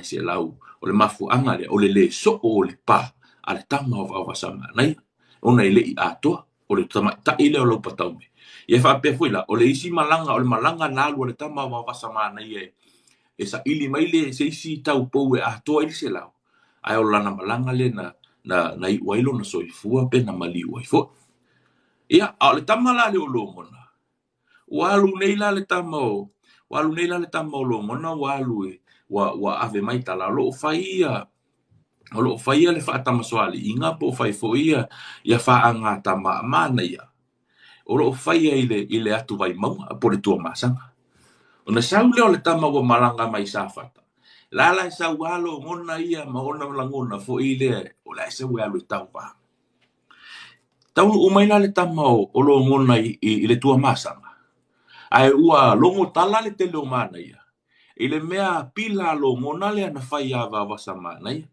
selau. O le mafuaaga lea, o le le soo o le pa a le tama o Vaovasamanaia, ona e le i atoa, o le tamaitai lea o Laupataume. Ia faapea foi la, o le isi malaga, o le malaga na alu a le tama o Vaovasamanaia e saili mai le se isi taupou e atoa ai le selau, ae o lana malaga lea na iu ai lona soifua pe na maliu ai foi. Ia, a o le tama la lea o Logona, Ua alu nei la le tama o, ua alu nei la le tama o Logona ua alu e, ua, ua ave mai tala, o lo o fai ia, o lo o fai ia le faatamasoaliiga po o fai foi ia, ia faaaga tama a manaia, o lo o faia i le, i le atu Vaimauga po o le Tuamasaga. Ona sau lea o le tama ua malaga mai Safata, la la e sau lava Logona ia ma ona lagona foi lea, o le a e sau e alu e tauva. Taunuu mai la le tama o Logona i le Tuamasaga, ae ua logo tala le tele o manaia i le mea pila a Logona lea na fai ia Vaovasamanaia.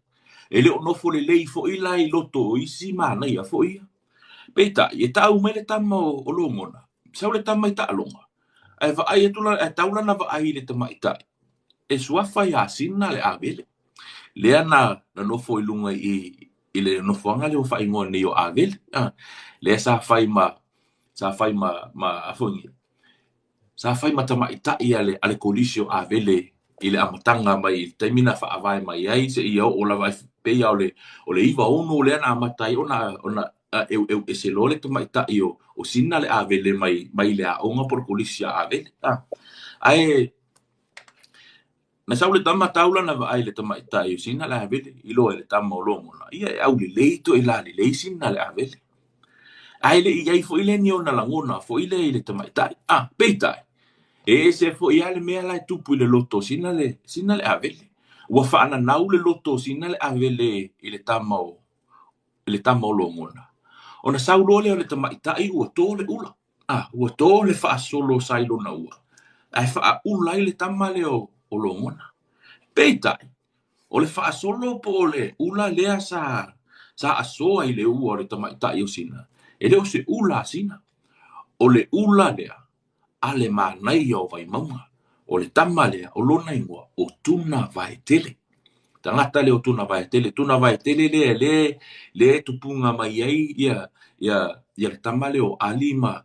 E le o nofo lelei foi la i loto o isi manaia foi ia. Peitai, e tau mai le tama o Logona, sau le tama i taaloga, ae vaai atu la, ae tau lana vaai i le tamaitai e suafa ia Sina le Avele, lea na nofo i luga i i le nofoaga lea ua faaigoa nei o Avele, lea sa fai ma sa fai ma ma a foi nei, sa fai ma tamaitai a le a le Kolisi o Avele i le amataga mai i le taimi na faavae mai ai seia oo lava e pei lava o le o le 96 lea na amata ai ona ona eueu ese loa le tamaitai o o Sina le Avele mai mai le aoga po o le Kolisi a Avele. Ae Na sau le tama tau lana vaai i le tamaitai o Sina le Avele, iloa e le tama o Logona, ia e aulelei toe lalelei Sina le Avele. Ae le i i ai foi lea ni ona lagona foi lea i le tamaitai. A, peitai, e ese foi lava le mea la e tupu i le loto o Sina le, Sina le Avele. Ua faananau le loto o Sina le Avele i le tama o, i le tama o Logona. Ona sau loa lea o le tamaitai ua to le ula. A, ua to le faasolo sa i lona ua, ae faaula ai le tama lea o Logona. Peitai, o le faasolo po o le ula lea sa sa asoa i le ua o le tamaitai o Sina, e le o se ula a Sina. O le ula lea a le manaia o Vaimauga. O le tama lea, o lona igoa o Tunavaetele. Tagata lea o Tunavaetele. Tunavaetele lea lea lea e tupuga mai ai ia ia ia le tama lea o Ali ma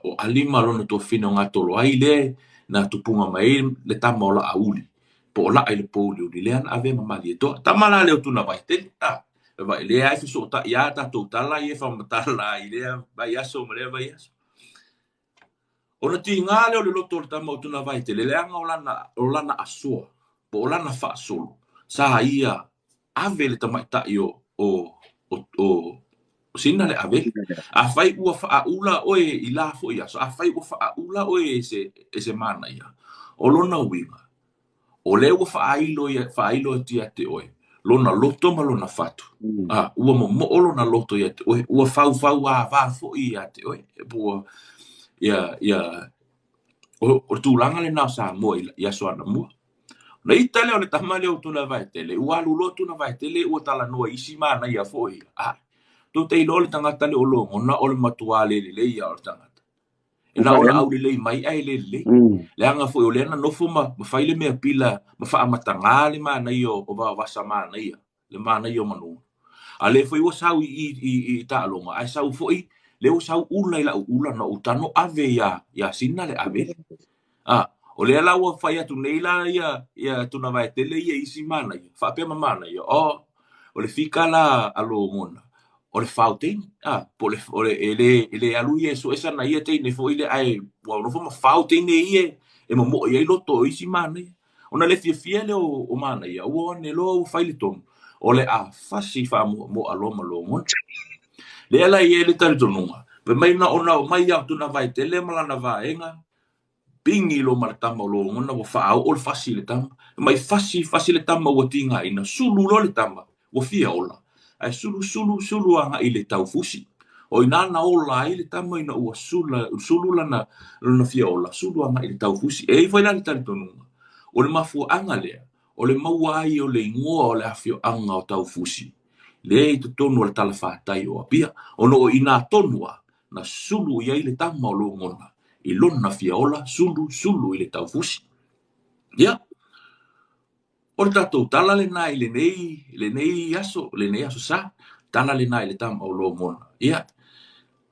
o Ali ma lona tuafafine o Gatoloai lea na tupuga mai ai le tama o Laauli po o Laailepouliuli lea na avea ma Malietoa. Tama la lea o Tunavaetele, a vaai lea e fesootai lava tatou tala ia e faamatala i lea vaiaso ma lea vaiaso. Ona tiga lea o le loto o le tama o Tunavaetele, leaga o lana, o lana asoa, po o lana faasolo, sa ia ave le tamaitai o, o, o, o, o Sina le Avele. Afai ua faaula oe i la foi aso, afai ua faaula oe e se, e se manaia, o lona uiga, O lea ua faailo ia, faailo atu ia te oe lona loto ma lona fatu. A, ua momoo lona loto ia te oe, ua faufauāvā foi ia te oe. Ua, ia, ia, o, o le tulaga lena o Samoa i, i aso anamua. Ona ita lea o le tama lea o Tunavaetele, ua alu loa Tunavaetele ua talanoa i isi manaia foi. A, tou te iloa le tagata lea o Logona o le matuā le lelei ia o le tagata. E na ona aulelei mai ae le lelei. Leaga foi o lea na nofo ma, ma fai le mea pila ma faamatagā le manaia o, o Vaovasa manaia, le manaia o Manono. A lea foi ua sau i, i, i, i taaloga, ae sau foi, lea ua sau ula i lau ula na ou tago ave iā, iā Sina le Avele. A, o lea la ua fai atu nei la ia, ia Tunavaetele ia i isi manaia, faapea ma manaia, oh, o le fika la a Logona, o le fao teine, a, po o le, o le, e le, e le alu ia e sue sana ia teine foi lea, ae ua nofo ma fao teine ia e momoo i ai loto o isi manaia. Ona le fiafia lea o, o manaia, ua o ane loa ua fai le tonu, o le a fasi faamoamoa loa ma Logona. Lea la e i ai le talitonuga, fai mai na ona omai ia Tunavaetele ma lana vaega, Pigi loa ma le tama o Logona ua faaoo le fasi i le tama. Mai fasi, fasi le tama ua tigaina, sulu loa le tama, ua fia ola. Ae sulu, sulu, sulu agai i le taufusi. O i ina na ola ai le tama ina ua sula, sulu lana, lona fia ola, sulu agai i le taufusi. E i ai foi la le talitonuga, o le mafuaaga lea, o le maua ai o le igoa o le afioaga o Taufusi, lea i totonu o le talafatai o Apia, ona o i ina tonu lava na sulu i ai le tama o Logona i lona fia ola, sulu, sulu i le taufusi. Ia, O le tatou tala lena i lenei aso, lenei aso sa, tala lena i le tama o Lomona. Ia,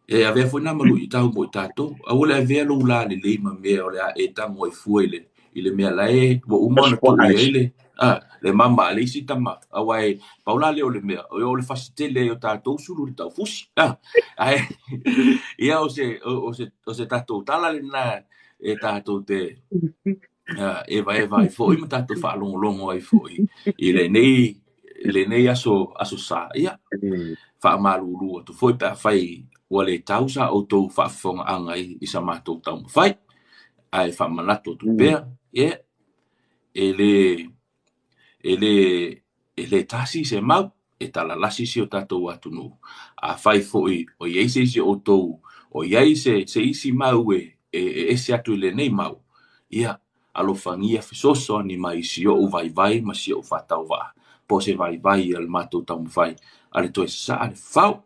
e avea foi na ma luitau mo i tatou. Aua le avea lou lalelei ma mea o le a e tago ai fua i le mea la e ua uma ona tuu i ai le mama a le isi tama. Aua e pau la lea o le mea, o le fasi tele ai o tatou sulu i le taufusi. Ae, ia o se tatou tala lena e tatou te evaeva ai foi ma tatou faalogologo ai foi i lenei aso sa. Ia, faamalulu atu foi pe afai ua le tau sa outou faafofogaaga i sa matou taumafai. Ae faamanatu atu pea, ia, e le tasi se mau, e talalasi si o tatou atunuu. Afai foi o i ai se isi o outou, o i ai se isi mau e ese atu i lenei mau, ia, alofagia fesoasoani mai i si ou vaivai ma si ou faatauvaa, po o se vaivai o le matou taumafai a le toe sasaa le fau.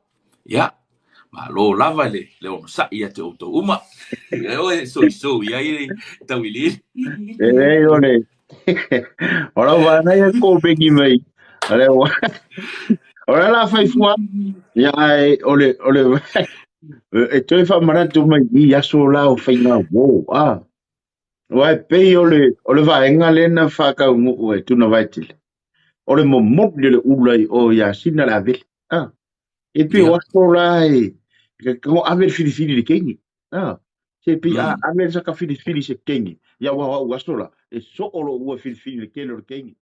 Ia, malo lava le onosai ia te outou uma. E oe soisou i ai tauiliili. E leai o le o lau vaega e komeni mai. O le o le la fai fua ia ae o le e toe faamanatu mai i aso la o faiga uo a. Aua e pei o le vaega lea na faataunuu e Tuna Vaetele. O le momoli o le ula i o ia Sina le avele. Ah. E pei o aso la e ko ave le filifili le keini. Ah. Se pi a ave le saka filifili se keini. Ia wa au aso la e so o lo ua filifili le kele o le keini.